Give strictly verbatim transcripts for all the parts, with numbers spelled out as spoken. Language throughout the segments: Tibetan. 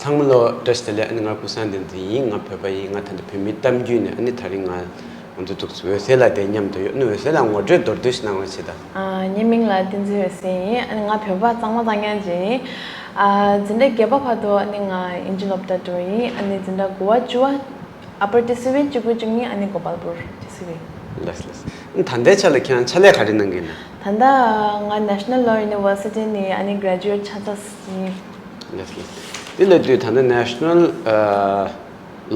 ཚང་མ་ལོ་བཀྲ་ཤིས་བདེ་ལེགས། ཨ་ནི་ང་ཀུན་བཟང་བསྟན་འཛིན་ཡིན། ང་བོད་པ་ཡིན། ང་ད་ལྟ་བོད་མིའི་གཏམ་རྒྱུད་ནས། ཨ་ནི་ད་རིང་ང་ང་ཚོ་འདུག་འོད་གསལ་ལགས་དེ་མཉམ་དུ་ཡོད། ཨ་ནི་འོད་གསལ་ལགས་ངོ་སྤྲོད་མདོར་བསྡུས་ཤིག་གནང་རོགས་བྱེད་དང་། ཨ། ངའི་མིང་ལ་བསྟན་འཛིན་འོད་གསལ་ཡིན། ཨ་ནི་ང་བོད་པ་གཙང་མ་གཙང་རྐྱང་ཅིག་ཡིན། ཨ། འཛིན་གྲྭ་བརྒྱད་པ་བར་དུ་ཨ་ནི་ང་དབྱིན་ཇི་སློབ་གྲྭ་འགྲོ་ཡིན། ཨ་ནི་འཛིན་གྲྭ་དགུ་པ་བཅུ་པ། ཨ་པར་ཊི་སི་ཝི་གཅིག་པུ་གཅིག་གཉིས། ཨ་ནི་གོ་པལ་པུར་ཊི་སི་ཝི། ལགས་ལགས། ད་ལྟའི་ཆ་ལ་ཁྱེད་རང་ཕྱག་ལས་ག་རེ་གནང་གི་ཡིན་ན། ད་ལྟ་ང་National Law University ནས་ཨ་ནི་graduate ཆགས་ཚར་ཡིན། ལགས་ལགས། དེ་ལབ་དུས་ད་ལྟ་National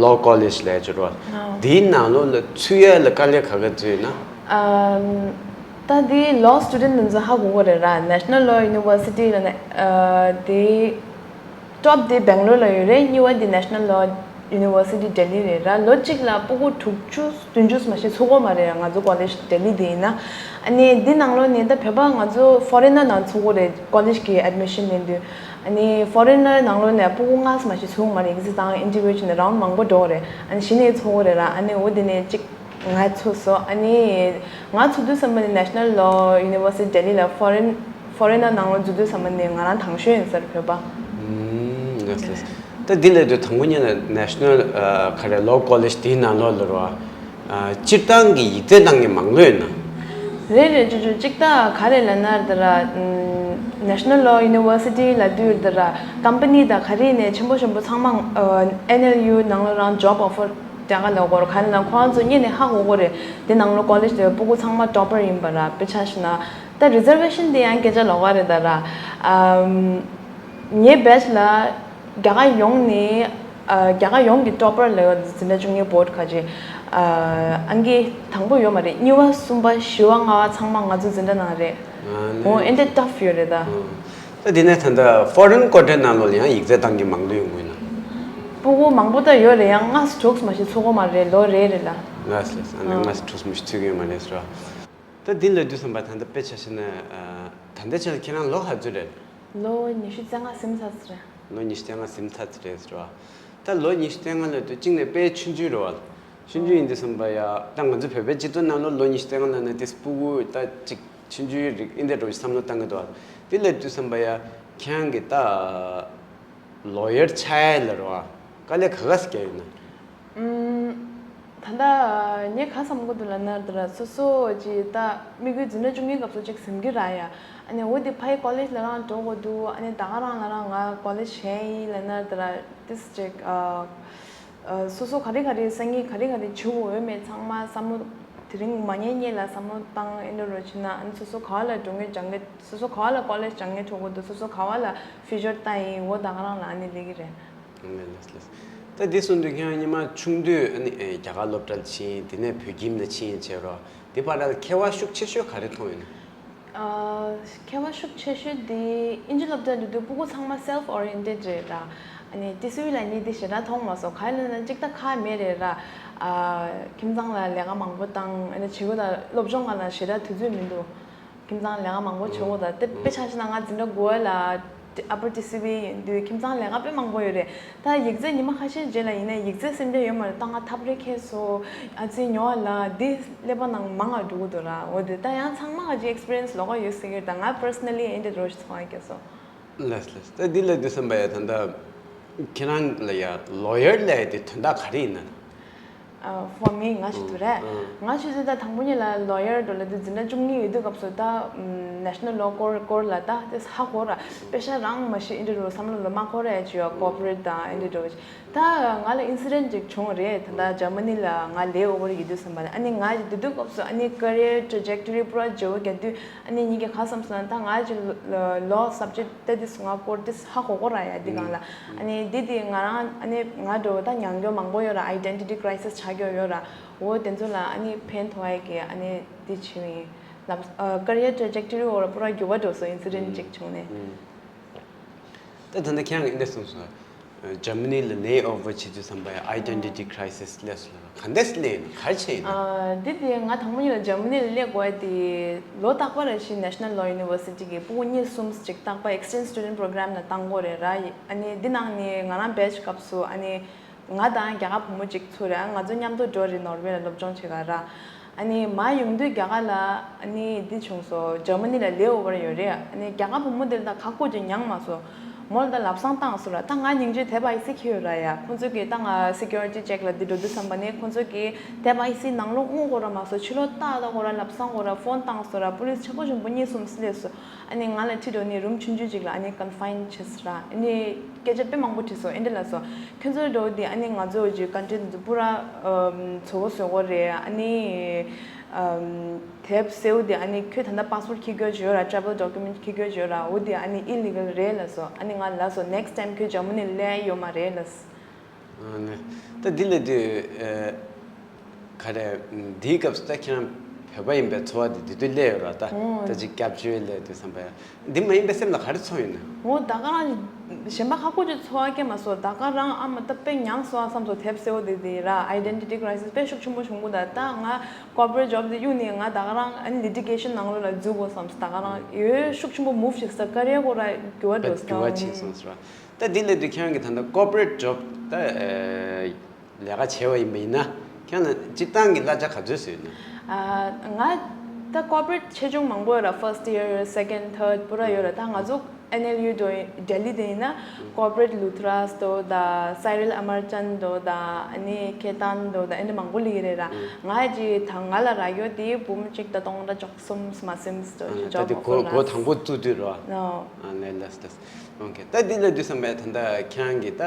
Law College ལབ་ཡ་ཅིག་ཡོད་རེད་བ། ཨ། དེའི་ནང་ལོགས་ལ་ཚུད་ཡ་ལ་དཀའ་ལས་ག་ག་ཚུད་ཡོད་ན། ཨམ། ད་དེ་law student དེ་ཚོ་ཧ་གོ་གི་རེད་ར། National Law University ལབ་ན། ཨ། དེ་top དེ་སྦེང་ལོར་ལ་ཡོད་རེད། གཉིས་པ་དེ་National Law University Delhi རེད་ར། ལོ་གཅིག་ལ་ཕྲུ་གུ་དྲུག་ཅུ་བདུན་ཅུ་མ་ཞིག་ཚུད་ཀྱི་ཡོད་མ་རེད། ང་ཚོ་college Delhi དེ་ཡིན་ན། ཨ་ནི་འདི་ནང་ལོགས་ནས་ད་བོད་པ་ང་ཚོ་foreigner ནང་ཚུད་ཀྱི་ཡོད་རེད། College གི་admission ལེན་དུས། ཨ་ནི་foreigner ནང་ལོགས་ནས་ཕྲུ་གུ་ལྔ་མ་ཞིག་ཚུད་ཀྱི་ཡོད་མ་རེད། exit དང་interview བྱས་ནས་round མང་པོ་འགྲོ་གི་རེད། ཨ་ནི་གཞི་ནས་ཚུད་ཀྱི་ཡོད་རེད་ར། ཨ་ནི་འོ་དེ་ནས་གཅིག་ང་ཚུད་སོང་། ཨ་ནི་ང་ཚུད་དུས་ཙམ་པ་ནི་National Law University Delhi ལ་foreign foreigner ནང་ལོགས་འཛུལ་དུས་ཙམ་པ་ནི་ང་རང་དང་ཤོས་ཡིན་ས་རེད། བོད་པ། ཨུམ། ལགས་ལགས། ད་འདི་ལབ་དུས་དང་པོ་ཉིད་ལ་National ཨ་ག་རེ་Law College དེའི་ནང་ལོགས་ལ་རེད་བ། ཨ། སྤྱིར་བཏང་གི་ཡིག་ཚད་གཏོང་མཁན་མང་ལོས་ཡོད་ན། རེད་རེད། ཅོ་ཅོ། གཅིག་ད་ག་རེ་ལབ་ན་དེ་ར། ཨུམ། National Law University ལབ་དུས་དེ་ར་company དང་ག་རེ་ནས་ཆེན་པོ་ཆེན་པོ་ཚང་མ། ཨ། N L U ནང་ལོགས་རང་job offer རྒྱ་གར་ལ་སྐོར་ག་ལ་ཁོ་རང་ཚོ་གཉིས་ནས་ཧ་གོ་གོ་རེད། དེ་ནང་ལོགས་college དེ་ཕྲུ་གུ་ཚང་མ་topper ཡིན་པ་ར། དཔེ་ཆ་བཞག་ན་ད་reservation དེ་ཡང་སྐད་ཆ་ལོགས་ཀ་རེད་ད་ར། ཨམ། ངའི་batch ལ་རྒྱ་གར་ཡོངས་ནས། ཨ། རྒྱ་གར་ཡོངས་ཀྱི་topper ལ་འཛིན་གྲྭ་བཅུ་གཉིས་board ག་ཅིག་ཨ། ཨང་ཀི་དང་པོ་ཡོད་མ་རེད། གཉིས་པ་གསུམ་པ་བཞི་པ་ལྔ་པ་ཚང་མ་ང་ཚོ་འཛིན་གྲྭ་ནང་རེད། ཨ་ནི། འོ་ཨེ་འདྲ་tough ཡོད་རེད་ད། ཨ། ད་དེ་ནས་ད་ལྟ་foreign quarter ནང་ལོགས་ལ་ཡང་ཡིག་ཚད་གཏོང་མཁན་མང་ལོས་ཡོང་གི་ཡོད་ན། ཕྲུ་གུ་མང་པོ་ད་ཡོད་རེད། ཡང་ལྔ་དྲུག་མ་ཞིག་ཚུད་ཀྱི་ཡོད་མ་རེད། ལོ་རེ་རེ་ལ། ལགས་ལགས། ཨ་ནི་ཨ། ལྔ་དྲུག་མ་ཞིག་ཚུད་ཀྱི་ཡོད་མ་རེད་ཟེར་བ། ད་འདི་ལབ་དུས་ཙམ་པ་ད་ལྟ་དཔེ་ཆ་བཞག་ན། ཨ། ད་ལྟའི་ཆར་ཁྱེད་རང་ལོ་ག་ཚོད་རེད། ལོ་ཉི་ཤུ་རྩ་ལྔ་ཟིན་ཚར་ཚར་རེད། ལོ་ཉི་ཤུ་རྩ་ལྔ་ཟིན་ཚར་ཚར་རེད་ཟེར་བ། ད་ལོ་ཉི་ཤུ་རྩ་ལྔ་ལབ་དུས་གཅིག་ནས་དཔེ་ཆུང་ཆུང་རེད་བ། ཆུང་ཆུང་ཡིན་དུས་ཙམ་པ་ཡ། ད་ང་ཚོ་བོད་པའི་སྤྱི་ཚོགས་ནང་ལོགས་ལོ་ཉི་ཤུ་རྩ་ལྔ་ལབ་ན་དེ་ཕྲུ་གུ་ད་ཅིག་ཆུང་ཆུང་རིགས་ཨེ་འདྲ་འདྲ་བོ་ཞིག་བསམ་བློ་བཏང་གི་འདུག་བ། དེ་ལབ་དུས་ཙམ་པ་ཡ། ཁྱེད་རང་གི་ད་lawyer ཆགས་ཡ་ལ་རེད་བ། དཀའ་ལས་ག་ག་ཟིག་བརྒྱབ་ཡོད་ན། ཨུམ། ད་ལྟ་ངས་ག་བསམ་གྱི་འདུག་ལབ་ན་དེ་ར། སོ་སོ་ཅིག་ད་དམིགས་ཡུལ་འཛིན་གྲྭ་བཅུ་གཉིས་སྐབས་སུ་ཅིག་ཟིན་གྱི་ར་ཡ། ཨ་ནི་འོ་དེ་ཕ་གི་college ལ་རང་འགྲོ་དགོས་འདུག་ཨ་ནི་ད་ག་རང་ལ་རང་ང་college གཞན་ཡིན་ལབ་ན་དེ་ར། དེ་ཅིག་ཨ། ཨ། སོ་སོ་ག་རེ་ག་རེ་སང་ཉིན་ག་རེ་ག་རེ་བྱེད་དགོས་ཡོད་མེད་ཚང་མ་བསམ་བློ། དེ་རིང་མ་ཉལ་སྔོན་ལ་བསམ་བློ་བཏང་ཨེ་འདྲ་རོ་བྱེད་ན། ཨ་ནི་སོ་སོ་ག་བ་ལ་འགྲོ་མཁན་སྦྱང་མཁན། སོ་སོ་ག་བ་ལ་college སྦྱང་མཁན་འགྲོ་དགོས་འདུག་སོ་སོ་ག་བ་ལ་future ལྟ་ཡིན། འོ་ད་ག་རང་ལ་ཨ་ནི་སླེབས་ཀྱི་རེད། ལགས་ལགས་ལགས། ད་འདི་གསུངས་དུས་ཁྱེད་རང་སྔོན་མ་ཆུང་དུས་ཨ་ནི་ཨེ་རྒྱ་གར་སློབ་གྲྭར་ཕྱིན། དེ་ནས་བོད་ཁྱིམ་ལ་ཕྱིན་བྱས་རོ། དེ་བར་ལ་ཁྱད་པར་ཤུགས་ཆེ་ཤོས་ག་རེ་མཐོང་ཡོད་ན། ཨ། ཁྱད་པར་ཤུགས་ཆེ་ཤོས་དེ་དབྱིན་ཇི་སློབ་གྲྭ་འགྲོ་དུས་ཕྲུ་གུ་ཚང་མ་self oriented རེད་ར། ཨ་ནི་ཊི་སི་ཝི་ལ་ནི་དེ་ཞེ་དྲག་མཐོང་མ་སོང་། ག་རེ་ལབ་ན་གཅིག་ད་ཁག་མེད་རེད་ར། ཨ། ཁྱིམ་ཚང་ལ་ལས་ཀ་མང་པོ་བཏང་། ཨ་ནི་བྱེད་སྒོ་དང་སློབ་སྦྱོང་སྒང་ལ་ཞེ་དྲག་དུས་ཚོད་མི་འདུག་ཁྱིམ་ཚང་ལས་ཀ་མང་པོ་བྱེད་དགོས། ད་དེ་དཔེ་ཆ་བཞག་ན་ང་འཛིན་གྲྭ་དགུ་པ་ལ་ཨ་པར་ཊི་སི་ཝི་ཡིན་དུས་ཁྱིམ་ཚང་ལས་ཀ་དཔེ་མང་པོ་ཡོད་རེད། ད་ཡིག་ཚད་ཉི་མ་ཁ་ཤས་རྗེས་ལ་ཡིན་ན་ཡིག་ཚད་སེམས་ཁྲལ་ཡོད་མ་རེད། ད་ང་ཐབ་རེ་ཁེལ་སོང་། ཨ་ཙི་ཉོ་བ་ལ་འདི་ཀླད་པ་ནང་མང་ང་འགྲོ་གི་འདུག་ར། འོ་དེ་ད་ཡང་ཚང་མ་ག་ཅིག་experience ལོགས་ཀ་ཡོད་ཟེར་གི་རེད། ད་ང་personally ཨེ་འདྲ་འདྲ་བོ་ཞིག་ཚོར་བ་སྐྱེས་སོང་། ལགས་ལགས། ད་འདི་ལབ་དུས་ཙམ་པ་ཡ་ད་ལྟ་ཁྱེད་རང་ལ་ཡ་lawyer ལབ་ཡ་དེ་དོན་དག་ག་རེ་ཡིན་ན། ཨ། for me ང་ཞིག་ཏུ་རེད། ཨ། ང་ཞིག་ཏུ་ད་དང་པོ་ཉིད་ལ་lawyer འགྲོ་ལབ་དུས་འཛིན་གྲྭ་བཅུ་གཉིས་ཡོད་དུས་སྐབས་སུ་ད་national law སྐོར་སྐོར་ལ་ད་དེ་ཧ་གོ་ར། དཔེ་ཆ་རང་མ་ཤེས་ཨེ་འདྲ་རུ་བསམ་བློ་ལ་མ་འཁོར་ར་ཅིག་ཡོད། corporate དང་ཨེ་འདྲ་འདྲ་བོ་ཅིག་ད་ང་ལ་incident ཅིག་བྱུང་རེད། ད་ལྟ་Germany ལ་ང་layover ཡོད་དུས་ཙམ་པ་ལ། ཨ་ནི་ང་ཞིག་དེ་དུས་སྐབས་སུ་ཨ་ནི་career trajectory པུ་ར་བརྗེ་བོ་རྒྱག་དུས་ཨ་ནི་ཉིད་ཀྱིས་ག་བསམ་སོང་ན། ད་ང་ཞིག་law subject studies ང་སྐོར་དེ་ཧ་གོ་གོ་ར་ཡ་འདི་སྒང་ལ། ཨ་ནི་འདི་དེ་ང་རང་ཨ་ནི་ང་འགྲོ་བ་ད་མྱངས་རྒྱུ་མང་པོ་ཡོད་ར། identity crisis ཆགས་རྒྱུ་ཡོད་ར། འོ་དེ་ཚོ་ལ་ཨ་ནི་ཕན་ཐོགས་ཡ་གི་ཨ་ནི་འདི་བྱས་ཡིན། ལབ། ཨ། career trajectory འོ་ར་པུ་ར་འགྱུར་བ་འགྲོ་སོང་incident ཅིག་བྱུང་ནས། ད་ད་ལྟ་ཁྱེད་རང་གིས་འདི་གསུངས་སོང་། Germany ལ་layover བྱེད་དུས་ཙམ་པ་ཡ་identity crisis སླེབས་སོང་ལ། ག་འདྲས་སླེབས་ཡིན་ན་ག་རེ་བྱས་ཡིན་ན། ཨ། འདི་དེ་ང་དང་པོ་ཉིད་ལ་Germany ལ་སླེབས་དགོས་ཡ་དེ་ལོ་རྟག་པར་ར་ཞིག་National Law University གི་ཕྲུ་གུ་གཉིས་གསུམ་ཅིག་རྟག་པར་exchange student program ལ་བཏང་དགོས་རེད་ར། ཨ་ནི་འདི་ནང་ནས་ང་རང་batch སྐབས་སུ་ཨ་ནི་ང་དང་རྒྱ་གར་བུ་མོ་གཅིག་ཚུད་རེད། ང་ཚོ་མཉམ་དུ་འགྲོ་རེད། ནོར་ཝེ་ལ་སློབ་སྦྱོང་བྱེད་ག་ར། ཨ་ནི་མར་ཡོང་དུས་རྒྱ་གར་ལ་ཨ་ནི་འདི་བྱུང་སོང་། Germany ལ་layover ཡོད་རེད། ཨ་ནི་རྒྱ་གར་བུ་མོ་དེ་ལ་ད་ཁ་ཁོ་ཅིག་མྱངས་མ་སོང་། མོ་ལ་ད་ལབ་སང་བཏང་སོང་ར། ད་ང་སྙིང་རྗེ་དེབ་ཨའི་སི་འཁྱེར་ཡོད་ར་ཡ། ཁོང་ཚོས་ཀྱིས་ད་ང་སི་ཀུ་རི་ཊི་ཅེག་ལ་འདི་འགྲོ་དུས་ཙམ་པ་ནས་ཁོང་ཚོས་ཀྱིས་དེབ་ཨའི་སི་ནང་ལོགས་དངུལ་དགོས་ར་མ་སོང་ཕྱི་ལོགས་ཏག་ཏག་དགོས་ར་ལབ་སང་དགོས་ར་ཕོན་བཏང་སོང་ར། པུ་ལིས་ཆེན་པོ་ཆེན་པོ་གཉིས་གསུམ་སླེབས་སོང་། ཨ་ནི་ང་ལ་ཁྲིད་འགྲོ་ནི་རུམ་ཆུང་ཆུང་ཅིག་ལ་ཨ་ནི་ཀོན་ཕའིན་བྱས་སོང་ར། ཨ་ནི་སྐད་ཆ་དཔེ་མང་པོ་དྲིས་སོང་ཨེ་འདྲ་ལབ་སོང་། ཁྱོད་ཚོའི་འགྲོ་འདི་ཨ་ནི་ང་ཚོ་ཀྱི་ཀོན་ཊེན་འདི་ཚོ་པུ་ར་ཨམ་བཙོག་པ་བཟོ་དགོས་རེད། ཨ་ནི་ཨམ་དེབ་སེའུ་དེ་ཨ་ནི་ཁྱོད་ད་ལྟ་པ་སི་པོར་ཊི་འཁྱེར་གྱི་ཡོད་ར། ཊེ་རེ་ཝལ་ཌོ་ཀུ་མེན་ཊི་འཁྱེར་གྱི་ཡོད་ར། འོ་དེ་ཨ་ནི་ཨི་ལི་གལ་རེད་ལབ་སོང་། ཨ་ནི་ང་ལབ་སོང་next time ཁྱོད་འཇར་མ་ནི་སླེབས་ཡོད་མ་རེད་ལབ་སོང་། ཨ་ནི་ད་འདི་ལ་དུས་ཨ་ག་རེ། འདིའི་སྐབས་སུ་ད་ཁྱེད་རང་བོད་པ་ཡིན་པའི་ཚོར་བ་དེ་དེ་དུས་སླེབས་ཡོད་ར། ད་ཨོ་ད་ཅིག་སྐྱབས་བཅོལ་ལས་དུས་བསམ་པ་ཡ། འདི་མ་ཡིན་པའི་སེམས་ལ་ག་རེ་ཚོར་ཡོད་ན། འོ་ད་ག་རང་གཞན་པ་ཁག་པོ་ཅིག་ཚོར་བ་སྐྱེས་མ་སོང་། ད་ག་རང་ཨ་མ་ད་དཔེ་མྱངས་སོང་ཨ་བསམ་སོང་། དེབ་སེའུ་དེ་དེ་ར་ཨའི་ཌེན་ཊི་ཊི་ཀ་རའི་སིས་དཔེ་ཤུགས་ཆེན་པོ་བྱུང་གི། ད་ད་ང་ཀོར་པོ་རེ་ཊི་ཇོབ་དེ་གཡུག་ནས་ང་ད་ག་རང་ཨ་ནི་ལི་ཊི་གེ་ཤན་ནང་ལོགས་ལ་འཛུལ་དགོས་བསམ་སོང་། ད་ག་རང་ཡོད་ཤུགས་ཆེན་པོ་མུབ་བྱས་སོང་། ཀ་རི་ཡར་སྐོར་ལ་འགྱུར་བ་འགྲོ་སོང་། འགྱུར་བ་ཕྱིན་སོང་ཟེར་བ། ད་འདི་ལས་དུས་ཁྱེད་རང་གི་ད་ལྟ་ཀོར་པོ་རེ་ཊི་ཇོབ་ད་ལས་ཀ་བྱས་པ་ཡིན་པ་ཡིན་ན་ཁྱེད་རང་ལ་སྤྱིར་བཏང་གི་གླ་ཆ་ག་ཚོད་བཟོས་ཡོད་ན། ཨ་ང་ད་ཀོར་པོ་རེ་ཊི་ཆེ་ཆུང་མང་པོ་ཡོད་ར། ཕར་སི་ཊི་ཡར་སེ་ཀེན་ཌི་ཐར་ཌི་པུ་ར་ཡོད་ར། ད་ང་ཚོ་ཨེན་ཨེལ་ཡུ་དོ་ལྡི་ལི་དེ་ཡིན་ན་ཀོར་པོ་རེ་ཊི་ལུ་ཐི་རཱས་དོ་ད་སའི་རིལ་ཨ་མར་ཅན་དོ་ད་ཨ་ནི་ཁེ་ཏན་དོ་ད་ཨེ་འདྲ་མང་པོ་སླེབས་ཀྱི་རེད་ར། ང་ཅི་ད་ང་ལ་རག་ཡོད་དེ་འབུམ་གཅིག་དང་སྟོང་ཕྲག་བཅུ་གསུམ་མ་ཟིན་དོ་ཅི་ད་ཅོག་དེ་མ་གོ་གོ་དང་པོ་བཙུགས་དུས་རོ། ཨ་ནི་ལས་ལས། ཨོ་ཁེ། ད་འདི་ལ་དུས་བསམ་པའི་ད་ལྟ་ཁྱེད་རང་གིས་ད་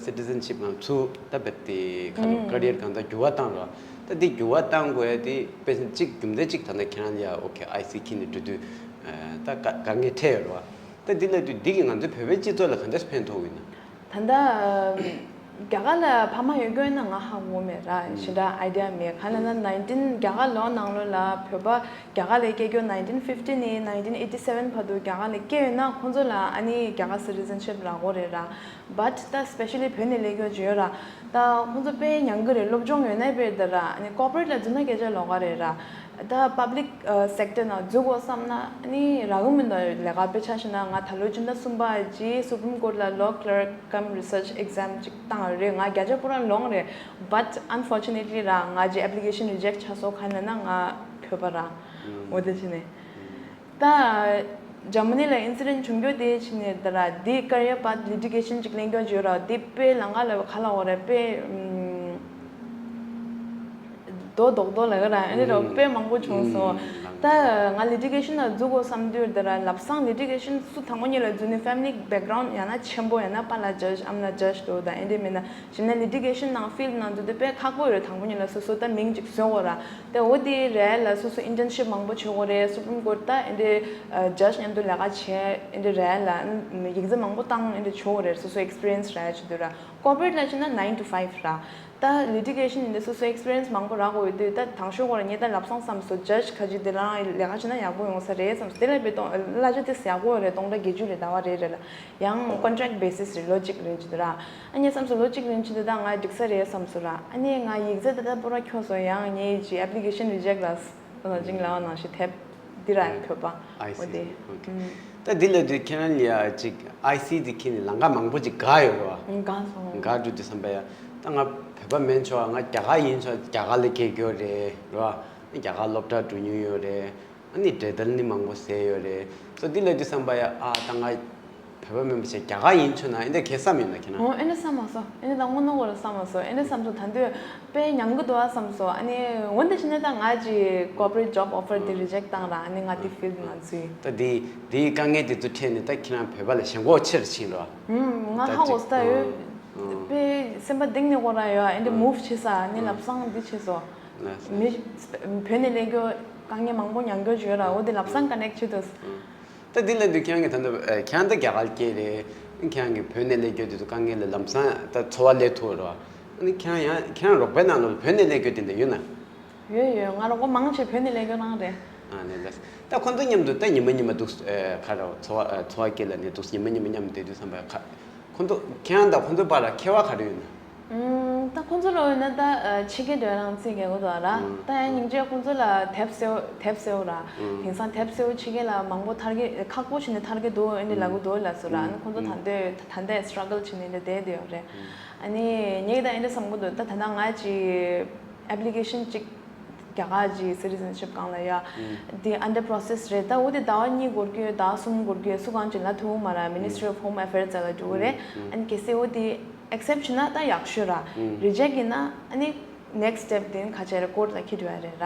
སི་ཊི་ཟན་ཤིབ་ནང་ཚུད་ད་བེད་དེ་ཁ་ལོ་ཀ་རི་ཡར་གང་ད་འགྱུར་བ་བཏང་རོགས། ད་འདི་འགྱུར་བ་བཏང་དགོས་ཡ་དེ་དཔེ་ཅིག་རྒྱུ་མཚན་ཅིག་ད་ལྟ་ཁྱེད་རང་ལ་ཡ་ཨོ་ཁེ་ཨའི་སི་འཁྱེར་ནས་འགྲོ་དུས་ད་དཀའ་དཀའ་ངལ་འཕྲད་ཡོད་རོགས། ད་འདི་ལ་དུས་འདི་གིས་ང་ཚོའི་བོད་པའི་སྤྱི་ཚོགས་ལ་གང་འདྲ་ཕན་ཐོགས་ཡོད་ན། ད་ལྟ་རྒྱ་གར་ལ་ཕ་མ་ཡོད་རྒྱུ་ཡིན་ན་ང་ཧ་གོ་མེད་ར། ཞེ་དྲག་ཨའི་ཌི་ཡ་མེད། གང་ལབ་ན་ནའིན་ཊིན་རྒྱ་གར་ལོ་ནང་ལོགས་ལ་བོད་པ་རྒྱ་གར་ལ་སྐྱེས་རྒྱུ་ནའིན་ཊིན་ཕིབ་ཊི་ནས་ནའིན་ཊིན་ཨེ་ཊི་སེ་ཝེན་བར་དུ་རྒྱ་གར་ལ་སྐྱེས་ཡོད་ན་ཁོང་ཚོ་ལ་ཨ་ནི་རྒྱ་གར་སི་ཊི་ཟན་ཤིབ་རག་གི་རེད་ར། བཊ་ད་སི་པེ་ཤ་ལི་བོད་ནས་སླེབས་རྒྱུ་ཅིག་ཡོད་ར། ད་ཁོང་ཚོ་དཔེ་མྱང་གི་རེད། སློབ་སྦྱོང་ཡོད་ན་དཔེ་ད་ར་ཨ་ནི་ཀོར་པོ་རེ་ཊི་ལ་འཛུལ་ན་སྐད་ཆ་ལོགས་ཀ་རེད་ར། ད་པབ་ལིག་སེག་ཊར་ནང་འཛུལ་དགོས་བསམ་ན་ཨ་ནི་རག་གི་མི་འདུག་ལས་ཀ་དཔེ་ཆ་བཞག་ན་ང་ད་ལོ་སྤྱི་ཟླ་གསུམ་པ་ཅིག་སུ་པྲིམ་ཀོར་ཊི་ལ་ལོ་ཀི་ལརཀ་ཀམ་རི་སར་ཆི་ཨེག་ཛམ་ཅིག་བཏང་ཡོད་རེད། ང་བརྒྱ་ཆ་པུ་ར་ལོངས་རེད། བཊ་ཨན་ཕོར་ཅུ་ནེ་ཊི་ལི་ར་ང་ཅི་ཨེབ་ལི་ཀེ་ཤན་རི་ཇེག་ཊི་ཆགས་སོང་། གང་ཡིན་ན་ང་བོད་པ་ར། འོ་དེ་བྱས་ནས་ད་འཇར་མ་ནི་ལ་ཨིན་སི་ཌེན་ཊི་བྱུང་རྒྱུ་དེ་བྱས་ནས་ད་ར་དེ་ཀ་རི་ཡར་པཱཐ་ལི་ཊི་གེ་ཤན་ཅིག་གླེང་རྒྱུ་ཅིག་ཡོད་ར། དེ་དཔེ་ལམ་ཁ་ལ་ག་ལབ་དགོས་རེད། དཔེ་ཨམ། རྡོ་རྡོག་རྡོ་ལབ་ཀྱི་ར། ཨ་ནི་རོ་དཔེ་མང་པོ་བྱུང་སོང་། ད་ང་ལི་ཊི་གེ་ཤན་ལ་འཛུལ་དགོས་བསམ་དུས་ད་ར་ལབ་སང་ལི་ཊི་གེ་ཤན་སུ་དང་པོ་ཉིད་ལ་འཛུལ་ནས་ཕེ་མི་ལི་བེག་གྷ་རའུན་ཌི་ཡང་ན་ཆེན་པོ་ཡང་ན་པཱ་ལགས་ཇཇ་ཨམ་ལགས་ཇཇ་འདུག་ད་ཨེ་འདྲ་མིན་ན་གཞི་ནས་ལི་ཊི་གེ་ཤན་ནང་ཕིལ་ཌི་ནང་འཛུལ་དུས་དཔེ་ཁག་པོ་ཡོད་རེད། དང་པོ་ཉིད་ལ་སོ་སོ་ད་མིང་ཅིག་བཟོ་དགོས་ར། དེ་འོ་དེ་རེད་ལ་སོ་སོ་ཨིན་ཊརན་ཤིབ་མང་པོ་བྱེད་དགོས་རེད། སུ་པྲིམ་ཀོར་ཊི་ད་ཨེ་འདྲ་ཇཇ་མཉམ་དུ་ལས་ཀ་བྱས་ཨེ་འདྲ་རེད་ལ་ཡིག་ཚད་མང་པོ་བཏང་ཨེ་འདྲ་བྱེད་དགོས་རེད། སོ་སོ་ཨེག་སི་པི་རི་ཡན་སི་རག་ཡ་བྱེད་དུས་ར། ཀོར་པོ་རེ་ཊི་ལ་ཕྱིན་ན་ནའིན་ཊུ་ཕའིབ་ར། ད་ལི་ཊི་གེ་ཤན་འདི་སོ་སོ་ཨེག་སི་པི་རི་ཡན་སི་མང་པོ་རག་དགོས་ཡོད་དུས་ད་དང་ཤོས་ཁོ་ར་ངས་ད་ལབ་སོང་བསམ་སོང་། ཇཇ་ག་ཅིག་དེ་རང་ལས་ཀ་བྱས་ན་ཡག་པོ་ཡོང་ས་རེད་བསམ་སོང་། དེ་ལ་དཔེ་གཏོང་གླ་ཆ་དེ་ཡག་པོ་ཡོད་རེད། སྟོང་ཕྲག་བརྒྱད་ཅུ་རེད། ཟླ་བ་རེ་རེ་ལ་ཡང་ཀོན་ཊེག་བེ་སིས་རེད། ལོ་གཅིག་རིང་བྱེད་དུས་ར། ཨ་ངས་བསམ་སོང་ལོ་གཅིག་རིང་བྱེད་དུས་ད་ང་འགྲིག་ས་རེད་བསམ་སོང་ར། ཨ་ནི་ང་ཡིག་ཚད་ད་ད་པུ་ར་འཁྱོག་སོང་། ཡང་ངས་ཀྱི་ཨེབ་ལི་ཀེ་ཤན་རི་ཇེག་ཊི་ལ་སོང་། ཅིང་ལ་བ་ནང་བཞིན་དེབ་འདི་ར་ཡང་བོད་པ་ཨའི་འོ་སི་དེ། ཨོ་ཁེ། ད་འདི་ལ་དུས་ཁྱེད་རང་ལ་ཡ་ཅིག་ཨའི་སི་འདི་ཁྱེད་ནི་ལམ་ཁ་མང་པོ་ཅིག་བརྒལ་ཡོད་རེད་བ། འགག་སོང་། འགག་འགྲོ་དུས་བསམ་པ་ཡ། ད་ང་བོད་པ་མིན་ཆོག་ང་རྒྱ་གར་ཡིན་ཆོག་རྒྱ་གར་ལ་སྐྱེས་རྒྱུ་རེད་རེད་བ། རྒྱ་གར་སློབ་གྲྭ་འགྲོ་མྱོང་ཡོད་རེད། ཨ་ནི་འབྲེལ་ཐག་ནི་མང་པོ་ཟེར་ཡོད་རེད། སོ་འདི་ལ་དུས་བསམ་པ་ཡ་ཨ་ད་ང་བོད་པ་མིན་པ་ཞིག་རྒྱ་གར་ཡིན་ཆོག་ན་ཨེ་འདྲ་ཁྱེད་བསམ་ཡོད་ན་ཁྱེད་ན། འོ་ཨེ་འདྲ་བསམ་མ་སོང་། ཨེ་འདྲ་ད་དངོས་གནས་ཁོ་རང་བསམ་མ་སོང་། ཨེ་འདྲ་བསམ་སོང་། ད་འདོད་དཔེ་མྱང་གི་འདུག་ཨ་བསམ་སོང་། ཨ་ནི་འོན་ཏེ་ཕྱིན་ན་ད་ང་ཅི་ཀོར་པོ་རེ་ཊི་ཇོབ་ཨོ་ཕར་དེ་རི་ཇེག་ཊི་བཏང་ར། ཨ་ནི་ང་དེ་ཕིལ་ཌི་ནང་འཛུལ། ད་དེ་དེའི་དཀའ་ངལ་དེ་ཚོ་འཕྲད་ནས་ད་ཁྱེད་རང་བོད་པ་ལ་ཞེན་ཁོག་ཆེ་རུ་ཕྱིན་རོ། ཧུམ་ང་ཧ་གོ་ས་ད་ཡོད། དཔེ་སེམས་པ་གཏིང་ནས་ཁོ་རང་ཡོད། ཨེ་འདྲ་མུབ་བྱེད་ས་ཨ་ནི་ལབ་སང་འདི་བྱེད་སོང་། མི་བོད་ནས་སླེབས་རྒྱུ་དཀའ་ངལ་མང་པོ་མྱང་རྒྱུ་ཅིག་ཡོད་ར། འོ་དེ་ལབ་སང་ཀ་ནེག་བྱེད་དུས། ད་འདི་ལ་འདི་ཁྱེད་རང་གི་ད་ལྟ་ཨ་ཁྱེད་རང་ད་རྒྱ་གར་སྐྱེས་རེད། ཁྱེད་རང་གི་བོད་ནས་སླེབས་རྒྱུ་དེ་ཚོ་དཀའ་ངལ་ལ་ལམ་སང་ད་ཚོར་བ་སླེབས་ཐུབ་རེད་བ། ཨ་ནི་ཁྱེད་རང་ཡང་ཁྱེད་རང་རོགས་པའི་ནང་ལ་བོད་ནས་སླེབས་རྒྱུ་དེ་འདྲ་ཡོད་ན། ཡོད་ཡོད། ང་རོགས་པ་མང་ཆེ་བོད་ནས་སླེབས་རྒྱུ་རང་རེད། ཨ་ནི་ལགས། ད་ཁོང་ཚོ་མཉམ་དུ་ད་ཉི་མ་ཉི་མ་འདུག་ཨ་ག་རེ་ཚོར་བ་ཨ་ཚོར་བ་སྐྱེ་ལ་ནི་འདུག་ཉི་མ་ཉི་མ་མཉམ་དུ་བསྡད་དུས་བསམ་པ་ཡ་ཁ། ཁོང་ཚོ་ཁྱེད་རང་དང་ཁོང་ཚོའི་བར་ལ་ཁྱད་པར་ག་རེ་ཡོད་ན། ཨུམ། ད་ཁོང་ཚོ་ལ་ཡོད་ན་ད་ཨ་ཕྱི་རྒྱལ་འགྲོ་རང་རྩིས་རྒྱག་གི་འདུག་ར། ཨུམ། ད་ཡང་སྙིང་རྗེ་ཁོང་ཚོ་ལ་དེབ་སེའུ་དེབ་སེའུ་ར། ཨུམ། དེང་སང་དེབ་སེའུ་ཕྱི་རྒྱལ་ལ་མང་པོ་ཐར་གི་ཁག་པོ་བྱས་ནས་ཐར་གི་འདུག་ཨེ་འདྲ་ལབ་གི་འདུག་ལབ་སོང་ར། ཨ་ནི་ཁོང་ཚོ་ད་ལྟ་ད་ལྟ་སི་ཊྲག་གལ་བྱས་ནས་འདི་བསྡད་བསྡད་ཡོད་རེད། ཨ་ནི་ངས་ད་ཨེ་འདྲ་བསམ་གི་འདུག་ད་ད་ལྟ་ང་ཅིག་ཨེབ་ལི་ཀེ་ཤན་ཅིག་རྒྱ་གར་གྱི་citizenship་སྒང་ལ་ཡ། དེ་under process་རེད། ད་འོ་དེ་ཟླ་བ་གཉིས་འགོར་གྱི་ཡོད། ཟླ་བ་གསུམ་འགོར་གྱི་ཡོད། སུ་གང་ཅིག་ལབ་ཐུབ་མ་རེད། Ministry of Home Affairs་ལ་འགྲོ་གི་རེད། ཨ་ནི་གལ་སྲིད་འོ་དེ་accept་བྱས་ན་ད་ཡག་ཤོས་ར། Reject་ཡིན་ན་ཨ་ནི་next step་དེ་ནི་ཁ་ཆེ་རེད། court་ལ་འཁྱེར་འགྲོ་ཡ་རེད་ར།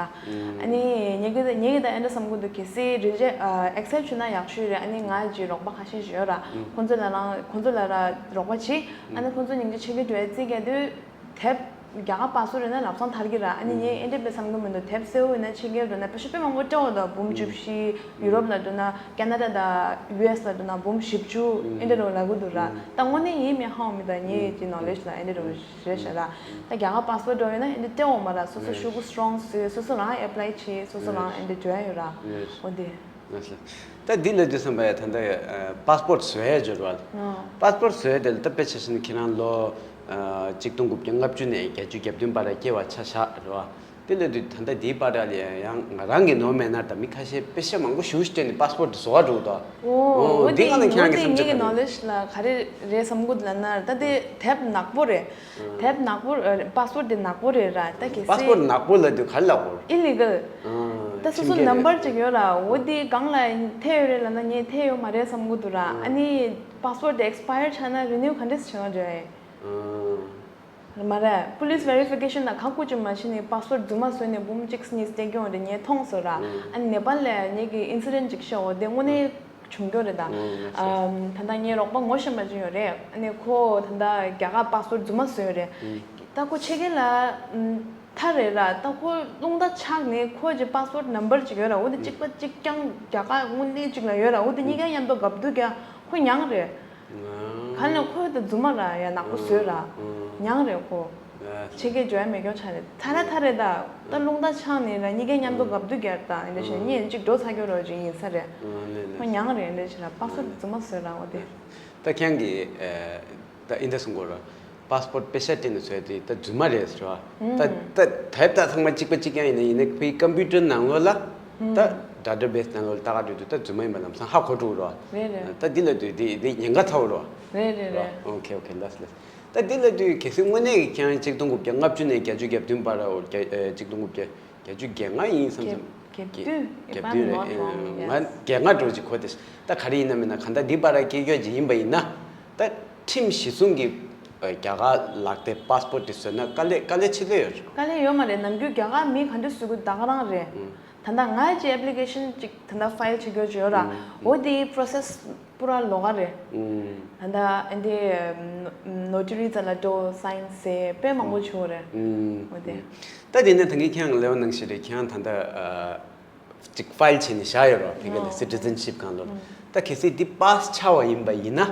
ཨ་ནི་ངེད་ཀྱི་ངེད་ཀྱི་ད་ཨེ་འདྲ་བསམ་གྱི་འདུག་གལ་སྲིད་reject་ཨ་accept་བྱས་ན་ཡག་ཤོས་རེད། ཨ་ནི་ང་གི་རོགས་པ་ཁ་ཤས་ཤིག་ཡོད་ར། ཁོང་ཚོ་ལ་རང་ཁོང་ཚོ་ལ་ར་རོགས་པ་བྱེད། ཨ་ནི་ཁོང་ཚོ་སྙིང་རྗེ་ཆེ་གི་འགྲོ་ཡ་རྩིས་རྒྱག་དུས། དེབ་རྒྱ་གར་པ་སི་པོར་ཊི་ཡིན་ན་ལམ་སང་ཐར་གྱི་ར། ཨ་ནི་ངས་ཨེ་འདྲ་བས་བསམ་གྱི་མི་འདུག་དེབ་གསལ་བོ་ཡིན་ན་ཕྱི་རྒྱལ་འགྲོ་ན་པེ་ཤ་དཔེ་མང་པོ་སྤྲད་འོ་ད་འབུམ་བཅུ་བཞི། ཡུ་རོབ་ལ་འགྲོ་ན་ཁེ་ན་ཌ་དང་ཡུ་ཨེ་སི་ལ་འགྲོ་ན་འབུམ་བཞི་བཅུ་ཨེ་འདྲ་རོ་ལབ་གི་འདུག་ར། ད་དངོས་གནས་ཡིན་མིན་ཧ་གོ་མི་འདུག་ངའི་ཀྱི་knowledge་ལ་ཨེ་འདྲ་རོ་རེད་ཤག་ར། ད་རྒྱ་གར་པ་སི་པོར་ཊི་འགྲོ་ཡོད་ན་ཨེ་འདྲ་སྤྲད་འོ་མ་ར། སོ་སོ་ཤུ་གུ་strong་བཟོས། སོ་སོ་རང་apply་བྱས། སོ་སོ་རང་ཨེ་འདྲ་འགྲོ་ཡ་ཡོད་ར། འོ་དེ། ལགས་སོ། ད་འདི་ལ་དུས་བསམ་པ་ཡ་ད་ལྟ་པ་སི་པོར་ཊི་བཟོ་ཡ་འབྱོར་བ། པ་སི་པོར་ཊི་བཟོ་ཡ་དེ་ལ་ད་དཔེ་ཆ་བཞག་ན་ཁྱེད་རང་ལོ་ཨ་གཅིག་སྟོང་དགུ་བརྒྱ་ལྔ་བཅུ་ནས་བརྒྱད་ཅུ་གྱ་བདུན་བར་སྐྱེས་པ་ཆ་བཞག་རེད་བ། དེ་ལ་དུས་ད་ལྟ་འདིའི་བར་ལ་ཡང་ང་རང་གི་ནོར་མེད་ན་ད་མི་ཁ་ཤས་དཔེ་ཆ་མང་པོ་ཞེ་པོ་ཅིག་སྤྲད་ནས་པ་སི་པོར་ཊི་བཟོ་ག་འགྲོ་གི་འདུག་འོ་འོ་འདི་འདི་སྒང་ལ་ཁྱེད་རང་གི་བསམ་ཚུལ་ག་འདྲ་འདུག་ངེད་ཀྱི་knowledge་ལ་ག་རེ་རེད་བསམ་གྱི་འདུག་ལབ་ན་ད་དེ་དེབ་ནག་པོ་རེད། དེབ་ནག་པོ་ཨ་པ་སི་པོར་ཊི་དེ་ནག་པོ་རེད་ར། ད་གལ་པ་སི་པོར་ཊི་སྲིད་ནག་པོ་ལབ་དུས་ག་རེ་ལབ་དགོས་རེད། Illegal། ཨ་ད་སོ་སོ་ཁྲིམས་འགལ་ནམ་བར་རེད། ཅིག་ཡོད་ར། འོ་དེ་སྒང་ལ་ཐེ་ཡོད་རེད་ལབ་ན་ངས་ཐེ་ཡོད་མ་རེད་བསམ་གྱི་འདུག་ར། ཨ་ནི་པ་སི་པོར་ཊི་དེ་expire་ཆགས་ན་renew་ག་འདྲས་བྱེད་ཡོང་རེད། ཨ་མ་རེད། Police verification་དང་ཁག་ཁུར་ཅིག་མ་བྱས་ནས་པ་སི་པོར་ཊི་རྫུན་མ་བཟོས་ནས་འབུམ་གཅིག་གཉིས་སྤྲད་ཀྱི་ཡོད་རེད། ངས་མཐོང་སོང་ར། ཨ་ནི་ནེ་པཱལ་ལ་ངེད་ཀྱི་incident་ཅིག་ཤོད་འོ་དེ་དངོས་གནས་བྱུང་རྒྱུ་རེད་ད། ཨ་ད་ལྟ་ངའི་རོགས་པ་ངོ་ཤེས་པ་ཅིག་ཡོད་རེད། ཨ་ནི་ཁོ་ད་ལྟ་རྒྱ་གར་པ་སི་པོར་ཊི་རྫུན་མ་བཟོས་ཡོད་རེད། ད་ཁོ་ཕྱི་རྒྱལ་ལ་ཐར་རེད་ར། ད་ཁོ་རླུང་རྟ་ཆག་ནས་ཁོ་གི་པ་སི་པོར་ཊི་ནམ་བར་ཅིག་ཡོད་ར། འོ་དེ་གཅིག་པ་གཅིག་རྐྱང་རྒྱ་གར་དངོས་གནས་ཅིག་ལ་ཡོད་ར། འོ་དེ་གཉིས་ཀ་མཉམ་དུ་གབ་དུས་ཀྱང་ཁོ་མྱངས་རེད། ག་ལ་ཁོ་ད་རྫུན་མ་ར་ཡ་ནག་པོ་བཟོས་ར། མྱངས་རེད་ཁོ། ཕྱི་རྒྱལ་འགྲོ་ཡ་མེད་སྐྱོ་ཆགས་རེད། ཐར་ར་ཐར་རེད་ད། ད་རླུང་རྟ་ཆག་ནས་ར་གཉིས་ཀ་མཉམ་དུ་གབ་དུས་ཀྱང་ད་ཨེ་འདྲ་བྱས་ནས་གཉིས་གཅིག་འགྲོ་ཚར་སྐྱོ་ར་ཅིག་ཡིན་ས་རེད། ཁོ་མྱངས་རེད། ཨེ་འདྲ་བྱས་ར་པ་སི་པོར་ཊི་རྫུན་མ་བཟོས་ར་འོ་དེ། ད་ཁྱེད་ཀྱིས་ཨ་ད་ཨིན་ད་སུ་གོ་ར། པ་སི་པོར་ཊི་པེ་ཤ་སྤྲད་ནས་བཟོས་དེ་ད་རྫུན་མ་རེད་ཟེར་བ། ད་ད་དེབ་ད་ཚང་མ་གཅིག་པ་གཅིག་རྐྱང་ཡིན་ན་ཡིན་ན་ཁོའི་ཀམ་པུ་ཊར་ནང་ལོགས་ལ་ད་ཌ་ཊ་བེ་སི་ནང་ལོགས་ལ་ལྟ་ག་འགྲོ་དུས་ད་རྫུན་མ་ཡིན་པ་ལམ་སང་ཧ་གོ་འགྲོ་གི་ར། རེད་རེད། ད་འདི་ལ་དུས་འདི་འདི་ཉེན་ཁ་ཚ་བོ་ར། རེད་རེད་རེད། ཨོ་ཁེ་ཨོ་ཁེ་ལགས་སོ་ལགས་སོ། ད་འདི་ལ་དུས་གལ་སྲིད་དངོས་གནས་ཀྱི་ཁྱེད་རང་གཅིག་སྟོང་དགུ་བརྒྱ་ལྔ་བཅུ་ནས་བརྒྱད་ཅུ་གྱ་བདུན་བར་ར་འོ་བརྒྱ་ཨེ་གཅིག་སྟོང་དགུ་བརྒྱ་བརྒྱད་ཅུ་གྱ་ལྔ་ཡིན་བསམ་བསམ། གྱ་བདུན། If I'm not wrong, yes. ང་བརྒྱད་ལྔ་འགྲོ་ཅིག་གོ་དེ། ད་ག་རེ་ཡིན་ན་མིན་ན་གང་ལྟར་འདི་བར་སྐྱེས་ཡོད་ཅིག་ཡིན་པ་ཡིན་ན། ད་ཁྲིམས་གཞི་བཟུང་གི་རྒྱ་གར་ལག་དེབ་པ་སི་པོར་ཊི་དེ་བཟོས་ན་དཀའ་ལས་དཀའ་ལས་ཆེ་ལོས་ཡོད། དཀའ་ལས་ཡོད་མ་རེད། ནམ་རྒྱུན་རྒྱ་གར་མི་ག་འདྲ་བཟོ་དགོས་ད་ག་རང་རེད། ད་ལྟ་ང་ཅིག་ཨེབ་ལི་ཀེ་ཤན་ཅིག་ད་ལྟ་ཕའིལ་བྱེད་རྒྱུ་ཅིག་ཡོད་ར། འོ་དེའི་པོ་རོ་སེ་སི་པུ་ར་ལོགས་ཀ་རེད། ད་ལྟ་ཨ་འདི་ནོ་ཊ་རི་རྩ་ལ་འགྲོ་སའིན་ཟེར་དཔེ་མང་པོ་བྱུང་རེད། འོ་དེ། ད་དེ་ནས་ད་གིན་ཁྱེད་རང་ལབ་པ་ནང་བཞིན་རེད། ཁྱེད་རང་ད་ལྟ་ཅིག་ཕའིལ་བྱས་ནས་བཞག་ཡོད་རེད་བ། ཕ་གི་ལ་སི་ཊི་ཛེན་ཤིབ་སྒང་ལོར། ད་གལ་སྲིད་འདི་པཱ་སི་ཆགས་པ་ཡིན་པ་ཡིན་ན་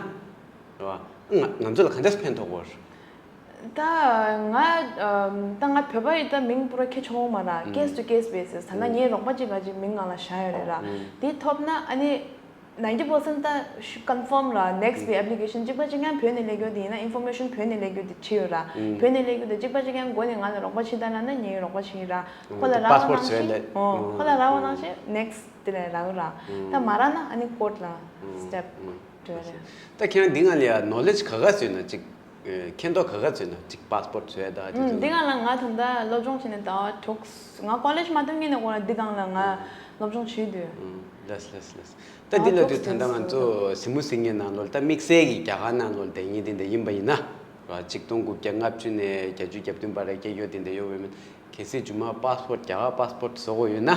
རེད་བ། ང་ང་ཚོ་ལ་ག་འདྲས་ཕན་ཐོགས་པོ་རེད། ད་ང་ད་ང་བོད་པ་ཡི་ད་མིང་པུ་ར་ཁྱེར་ཆོག་མ་ར། case to case basis། ད་ལྟ་ངའི་རོགས་པ་གཅིག་ག་ཅིག་མིང་ནང་ལ་བཞག་ཡོད་རེད་ར། འདི་ཐོབ་ན་ཨ་ནི། ninety percent ད་ཤུ་ཀོན་ཕོམ་ར། ནེག་སི་པའི་ཨེབ་ལི་ཀེ་ཤན་གཅིག་པ་གཅིག་རྐྱང་བོད་ནས་སླེབས་རྒྱུ་དེ་ཡིན་ན་ཨིན་ཕོར་མེ་ཤན་བོད་ནས་སླེབས་རྒྱུ་དེ་བྲིས་ཡོད་ར། བོད་ནས་སླེབས་རྒྱུ་དེ་གཅིག་པ་གཅིག་རྐྱང་མགོ་ནས་ང་ལ་རོགས་པ་བྱེད་ད་ལབ་ན་ངའི་རོགས་པ་བྱེད་ར། ཁོ་ལ་རག་པ་ནང་བཞིན། ཁོ་ལ་རག་པ་ནང་བཞིན་ནེག་སི་དེ་ལ་རག་ར། ད་མ་རག་ན་ཨ་ནི་ཀོར་ཊི་ལ་སི་ཊེབ་འགྲོ་རེད། ད་ཁྱེད་རང་འདི་ང་ལ་ཡ་ནོ་ལེ་ཇི་ག་ག་ཟེར་ན་ཅིག་མཁྱེན་རྟོགས་ག་ག་ཟེར་ན་ཅིག་པཱ་སི་པོར་ཊི་བཟོ་ཡ་ད་དེ་ཚོ། འདི་ག་ལ་ང་ད་ལྟ་སློབ་སྦྱོང་བྱས་ནས་ཟླ་བ་དྲུག་ང་ཀོ་ལེ་ཇི་མ་ཐོན་གྱི་ནས་ཁོ་ན་འདི་སྒང་ལ་ང་སློབ་སྦྱོང་བྱས་དུས། ལགས་ལགས་ལགས། ད་འདི་ལ་དུས་ད་ལྟ་ང་ཚོ་གཟིགས་མོ་གཟིགས་མཁན་ནང་ལོགས་ད་དམིགས་བསལ་གྱི་རྒྱ་གར་ནང་ལོགས་བསྡད་མཁན་དེ་འདྲ་ཡིན་པ་ཡིན་ན། གཅིག་སྟོང་དགུ་བརྒྱ་ལྔ་བཅུ་ནས་བརྒྱད་ཅུ་གྱ་བདུན་བར་སྐྱེས་ཡོད་དེ་འདྲ་ཡོད་པ་ཡིན་ན། གལ་སྲིད་རྗེས་མ་པཱ་སི་པོར་ཊི་རྒྱ་གར་པཱ་སི་པོར་ཊི་བཟོ་དགོས་ཡོད་ན།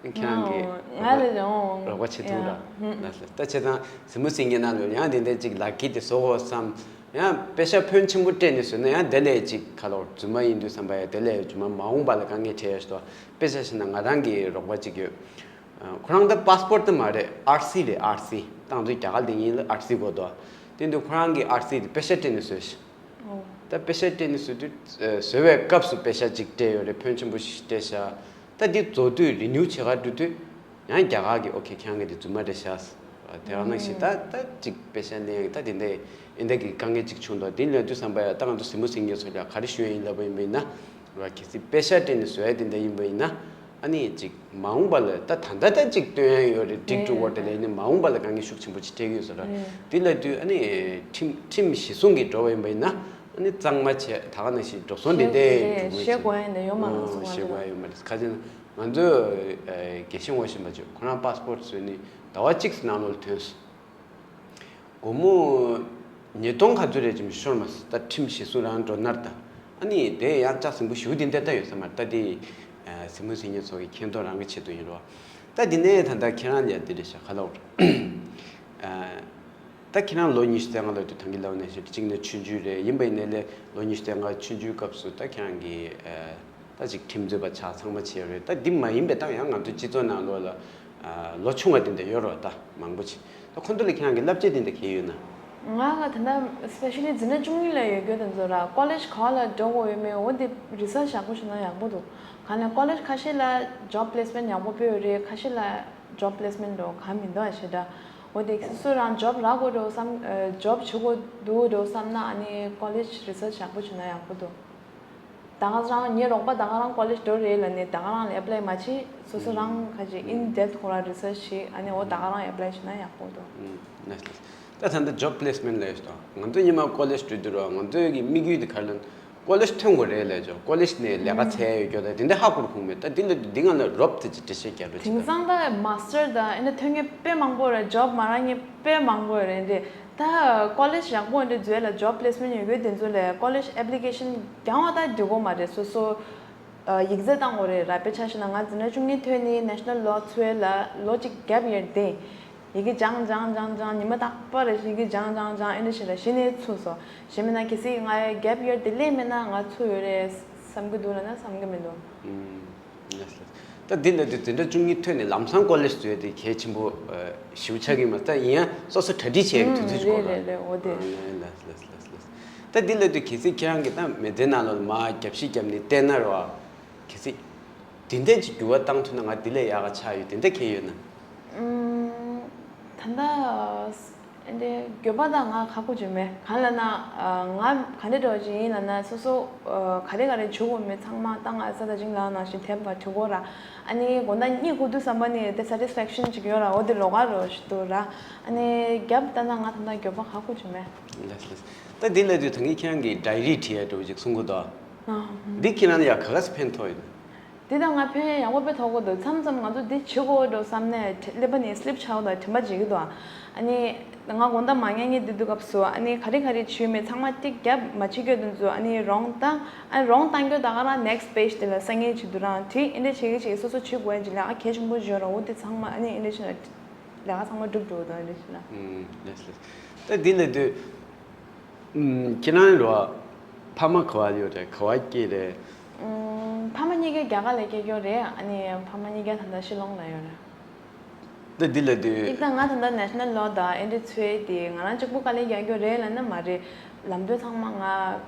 ཁྱེད་རང་གིས་ང་ལ་ལས་འོང་རོགས་པ་བྱེད་ཐུབ་ར། ཡ། ད་བྱས་ཙང་གཟིགས་མོ་གཟིགས་མཁན་ནང་ལོགས་ཡང་དེ་འདྲ་ཅིག་ལག་འཁྱེར་དེ་བཟོ་དགོས་བསམ། ཡང་པེ་ཤ་ཕོན་ཆེན་པོ་སྤྲད་ནས་བཟོས་ན་ཡང་དེ་ལས་ཅིག་ཁ་ལོར་རྫུན་མ་ཡིན་དུས་བསམ་པ་ཡང་དེ་ལས་རྗེས་མ་མ་འོངས་པ་ལ་དཀའ་ངལ་འཕྲད་ཡ་ཞིག་འདུག་དཔེ་ཆ་བཞག་ན་ང་རང་གི་རོགས་པ་ཅིག་ཡོད། ཁོ་རང་ད་པཱ་སི་པོར་ཊི་ད་མ་རེད། ཨར་སི་རེད། ཨར་སི་ད་ང་ཚོ་རྒྱ་གར་ལ་ཡིན་ལ་ཨར་སི་དགོས་འདུག་དེ་འདུག་ཁོ་རང་གི་ཨར་སི་དེ་པེ་ཤ་སྤྲད་ནས་བཟོས་ཤག་ད་པེ་ཤ་སྤྲད་ནས་བཟོས་དུས་བཟོ་བའི་སྐབས་སུ་པེ་ཤ་ཅིག་སྤྲད་ཡོད་རེད། ཕོན་ཆེན་པོ་ཞིག་སྤྲད་ཤག་ད་འདི་བཟོ་དུས་རི་ནིའུ་བྱེད་ག་འགྲོ་དུས་ཡང་རྒྱ་གར་གྱིས་ཨོ་ཁེ་ཁྱེད་རང་གི་འདི་རྫུན་མ་རེད་ཤག་དེ་ག་ནང་བཞིན་ད་ད་ཅིག་པེ་ཤ་ལེན་ཡག་ད་དེ་འདྲ་ཨེ་འདྲ་གི་དཀའ་ངལ་ཅིག་བྱུང་འདུག་དེ་ལབ་དུས་བསམ་པ་ཡ་ད་ང་ཚོ་གཟིགས་མོ་གཟིགས་མཁན་ཚོ་ལ་ག་རེ་ཞུ་ཡ་ཡིན་ལབ་པ་ཡིན་པ་ཡིན་ན། ར་གལ་སྲིད་པེ་ཤ་སྤྲད་ནས་བཟོ་ཡ་དེ་འདྲ་ཡིན་པ་ཡིན་ན། ཨ་ནི་ཅིག་མ་འོངས་པ་ལ་ད་ད་ལྟ་ད་ཅིག་སྟོན་ཡ་ཡོད་རེད། ཌིག་ཊུ་ཝར་དེ་ལ་ཡིན་ན་མ་འོངས་པ་ལ་དཀའ་ངལ་ཤུགས་ཆེན་པོ་ཅིག་འཕྲད་ཀྱི་ཡོད་ས་རེད། དེ་ལབ་དུས་ཨ་ནི་ཁྲིམས་ཁྲིམས་གཞི་བཟུང་གིས་འགྲོ་བ་ཡིན་པ་ཡིན་ན། ཨ་ནི་གཙང་མ་བྱས། ད་ག་ནང་བཞིན་འགྲོ་སོང་དེ་འདྲ་ཞེས་འགྲོ་དགོས་ཞེས་བྱས། བཀོད་ཡ་འདི་ཡོད་མ་རེད་ཨང་། སོང་ང་ཞེས་ཚོ། བཀོད་ཡ་ཡོད་མ་རེད། ཁ་ཅིག་ང་ཚོས་ཨ་དགེ་བཤེས་ངོ་ཤེས་པ་ཅིག་ཁོ་རང་པ་སི་པོར་ཊི་བཟོས་ནས་ཟླ་བ་གཅིག་ཙམ་ནང་ལོགས་ལ་ཐོན་སོང་། སྒོར་མོ་ཉིས་སྟོང་ག་ཚོད་རེད་ཅིག་ཤོར་མ་སོང་། ད་ཁྲིམས་གཞི་བཟུང་རང་འགྲོ་ནར་ད། ཨ་ནི་དེ་ཡང་ལྕགས་ཟིང་པོ་ཞུ་དེ་འདྲ་ད་ཡོད་ས་མ་རེད། ད་དེ་ཨ་སྲིད་བློན་སྲིད་ཉེ་ཚོ་གི་ཁེངས་གཏོང་རང་གི་ཆེད་དུ་ཡིན་རོགས། ད་དེ་ནས་ད་ལྟ་ཁྱེད་རང་ཡ་དེ་རེད་ཤག་ག་ལབ་དགོས་རེད། ཨ་ད་ཁྱེད་རང་ལོ་ཉི་ཤུ་རྩ་ལྔ་ལོ་དུས་ཐང་གི་ལབ་ནས་ཞེས་གཅིག་ནས་ཆུང་ཆུང་རེད། ཡིན་པ་ཡིན་ནའི་ལས་ལོ་ཉི་ཤུ་རྩ་ལྔ་ཆུང་ཆུང་སྐབས་སུ་ད་ཁྱེད་རང་གི་ཨ་ད་ཅིག་ཁྲིམས་རྩོད་པ་ཆགས་ཚང་མ་བྱས་རེད། ད་འདི་མ་ཡིན་པའི་ད་ཡང་ང་ཚོའི་སྤྱི་ཚོགས་ནང་ལོགས་ལ་ཨ་ལོ་ཆུང་བ་དེ་འདྲ་ཡོད་རོགས། ད་མང་པོ་ཅིག་ད་ཁོ་ཚོ་ལ་ཁྱེད་རང་གི་བསླབ་བྱ་དེ་འདྲ་གང་ཡོད་ན། ང་ལ་ད་ལྟ་སི་པེ་ཤ་ལི་འཛིན་གྲྭ་བཅུ་གཉིས་ལ་ཡོད་རྒྱུ་དེ་ཚོ་ར་ཀོ་ལེཇ་ག་བ་ལ་འགྲོ་དགོས་ཡོད་མེད་འོ་དེ་རི་སར་ཆི་ཡག་པོ་བྱུང་ན་ཡག་པོ་འདུག་གང་ལ་ཀོ་ལེཇ་ཁ་ཤས་ལ་ཇོབ་པི་ལེ་སི་མེན་ཊི་ཡག་པོ་སྤྲད་ཡོད་རེད། ཁ་ཤས་ལ་ཇོབ་པི་ལེ་སི་མེན་ཊི་འགྲོ་གང་མི་འདུག་ཨ་ཞེ་དྲག་འོ་དེ་སོ་སོ་རང་ཇོབ་རག་དགོས་འགྲོ་བསམ། ཨ་ཇོབ་བྱེད་དགོས་འདུག་འགྲོ་བསམ་ན་ཨ་ནི་ཀོ་ལེཇ་རི་སར་ཆི་ཡག་པོ་བྱུང་ན་ཡག་པོ་འདུག་ད་ག་རང་ངའི་རོགས་པ་ད་ག་རང་ཀོ་ལེཇ་འགྲོ་རེད་ལབ་ནས་ད་ག་རང་ལ་ཨེབ་ལའི་མ་བྱེད། སོ་སོ་རང་ཁ་ཅིག་ཨིན་ཌེབ་ཁོ་རང་རི་སར་ཆི་བྱེད། ཨ་ནི་འོ་ད་ག་རང་ཨེབ་ལའི་བྱེད་ན་ཡག་པོ་འདུག་ཨུམ། ལགས་སོ། ད་ད་ལྟ་ཇོབ་པི་ལེ་སི་མེན་ཊི་ལབ་ཡོད་དོ། ང་ཚོ་སྔོན་མ་ཀོ་ལེཇ་འགྲོ་དུས་རོ་ང་ཚོའི་གི་དམིགས་ཡུལ་དེ་ག་རེ་ལབ་ན་ཀོ་ལེཇ་ཐོན་དགོས་རེད་ལབ་ཆོག་ཀོ་ལེཇ་ནས་ལས་ཀ་འཚོལ་ཡ་ཡོད་རྒྱུ་ད་དེ་འདྲ་ཧ་གོ་རུ་ཁུངས་མེད། ད་དེ་ལ་འདི་ང་ལ་རོབ་དེ་ཅིག་འགྲེལ་བཤད་རྒྱག་རོགས་བྱེད་དང་། དེང་སང་ད་མ་སི་ཊར་དང་ཨེ་འདྲ་ཐོན་མཁན་དཔེ་མང་པོ་རེད། ཇོབ་མ་རག་མཁན་དཔེ་མང་པོ་རེད་འདི། ད་ཀོ་ལེཇ་ཡག་པོ་འདི་བཟོས་ལ་ཇོབ་པི་ལེ་སི་མེན་ཊི་ཡོད་རྒྱུ་དེ་ཚོ་ལ་ཀོ་ལེཇ་ཨེབ་ལི་ཀེ་ཤན་རྒྱག་པ་ད་འགྲིག་གི་མ་རེད། སོ་སོ་ཨ་ཡིག་ཚད་བཏང་དགོས་རེད་ར། དཔེ་ཆ་བཞག་ན་ང་འཛིན་གྲྭ་བཅུ་གཉིས་ཐོན་ནས་ནེ་ཤ་ནལ་ལོ་ཚུགས་ལ་ལོ་གཅིག་གེབ་ཡར་བཏང་། ཡི་གེ་སྦྱང་སྦྱང་སྦྱང་སྦྱང་ཉི་མ་རྟག་པར་ཡི་གེ་སྦྱང་སྦྱང་སྦྱང་ཨེ་འདྲ་བྱས་ལ་གཞི་ནས་ཚུགས་སོང་། གཞི་མིན་ན་གལ་སྲིད་ང་གེབ་ཡར་དེ་སླེབས་མེད་ན་ང་ཚུགས་ཡོད་རེད་བསམ་གྱི་འདུག་ལབ་ན་བསམ་གྱི་མི་འདུག་ཨུམ། ལགས་སོ། ད་འདི་ལ་དུས་འཛིན་གྲྭ་བཅུ་གཉིས་ཐོན་ནས་ལམ་སང་ཀོ་ལེཇ་བཟོས་དེ་གལ་ཆེན་པོ་ཨ་ཞེ་པོ་ཆགས་ཀྱི་མ་རེད། ད་ཡིན་ཡང་སོ་སོ་གྲ་སྒྲིག་བྱེད་ཡག་གི་དུས་ཚོད་ཅིག་དགོས་རེད། རེད་རེད་རེད། འོ་དེ། ཨ་ལགས་ལགས་ལགས་ལགས། ད་འདི་ལ་དུས་གལ་སྲིད་ཁྱེད་རང་གིས་ད་མི་ཚེ་ནང་ལོགས་ལ་མར་རྒྱབ་བཤིག་བརྒྱབ་ནས་བལྟས་ན་རོ། གལ་སྲིད་དེ་འདྲ་ཅིག་འགྱུར་བ་བཏང་ཐུབ་ན་ང་འདི་ལས་ཡག་ག་ཆགས་ཡོད་དེ་འདྲ་གང་ཡོད་ན། ཨུམ། ད་ལྟ་ཨེ་འདྲའི་འགྱོད་པ་དང་ང་ཁག་པོ་ཅིག་མེད། གང་ལབ་ན་ཨ་ང་ག་འདྲ་འདྲ་བོ་ཅིག་ཡིན་ལབ་ན་སོ་སོ་ཨ་ག་རེ་ག་རེ་བྱེད་དགོས་མེད་ཚང་མ་ད་ང་ས་ད་ཅིང་ལ་ནང་བཞིན་དེབ་ལ་བྲི་དགོས་ར། ཨ་ནི་དགོང་དག་གཉིད་ཁུག་དུས་ཙམ་པ་ནི་དེ་སེ་ཊི་སི་ཕེག་ཤན་ཅིག་ཡོད་ར། འོ་དེ་ལོགས་ཀ་རོ་ཞིག་འདུག་ར། ཨ་ནི་རྒྱབ་ལྟ་ན་ང་ད་ལྟ་འགྱོད་པ་ཁག་པོ་ཅིག་མེད། ལགས་ལགས། ད་འདི་ལ་དུས་ད་གིན་ཁྱེད་རང་གིས་ཌའི་རི་བྲིས་ཡ་འདྲ་བོ་ཅིག་གསུང་གི་འདུག་ཨ། འདི་ཁྱེད་རང་ལ་ཡ་ག་ག་ཚོད་ཕན་ཐོགས་ཡོད། འདི་ད་ང་ཕན་ཡག་པོ་དཔེ་ཐོགས་ཀྱི་འདུག་མཚམས་མཚམས་ང་ཚོ་འདི་བྱེད་དགོས་འགྲོ་བསམ་ནས་ཀླད་པ་ནས་སི་ལིབ་ཆགས་འདུག་དྲན་པ་བརྗེད་ཀྱི་འདུག་ཨ་ནི་ང་དགོང་དག་མ་ཉལ་ཉལ་འདི་དུས་སྐབས་སུ་ཨ་ནི་ག་རེ་ག་རེ་བྱས་མེད་ཚང་མ་ཏིག་རྒྱབ་མ་བྱེད་རྒྱུ་དེ་ཚོ་ཨ་ནི་རོང་བཏང་། ཨ་ནི་རོང་བཏང་རྒྱུ་ད་ག་རང་ནེག་སི་པེཇ་དེ་ལ་སང་ཉིན་བྱེད་དུས་རང་བྲིས་ཨེ་འདྲ་བྱེད་ཀྱི་བྱེད་ཀྱི་སོ་སོ་བྱེད་དགོས་ཡ་ཅིག་ལས་ཨ་གལ་ཆེན་པོ་བརྗོད་ར། འོ་དེ་ཚང་མ་ཨ་ནི་ཨེ་འདྲ་བྱེད་ན་ལས་ཀ་ཚང་མ་འགྲུབ་འགྲོ་དང་ཨེ་འདྲ་བྱེད་ན། ཨུམ། ལགས་ལགས། ད་འདི་ལ་དུས། ཨུམ། ཁྱེད་རང་ལོ། ཕ་མ་ག་བ་ཡོད་རེད། ག་བ་སྐྱེས་རེད། ཨུམ། ཕ་མ་གཉིས་ཀ་རྒྱ་གར་ལ་སྐྱེས་ཀྱོ་རེད། ཨ་ནི་ཕ་མ་གཉིས་ཀ་ད་ལྟ་ཤི་ལོང་ལ་ཡོད་རེད། ད་འདི་ལ་དུས། ཡིག་ད་ང་ད་ལྟ་ནེ་ཤ་ནལ་ལོ་དང་ཨེ་འདྲ་ཚོའི་དེ་ང་རང་གཅིག་པུ་དཀའ་ལས་རྒྱག་ཀྱོ་རེད་ལབ་ན་མ་རེད། ལམ་སྟོན་ཚང་མ་ང་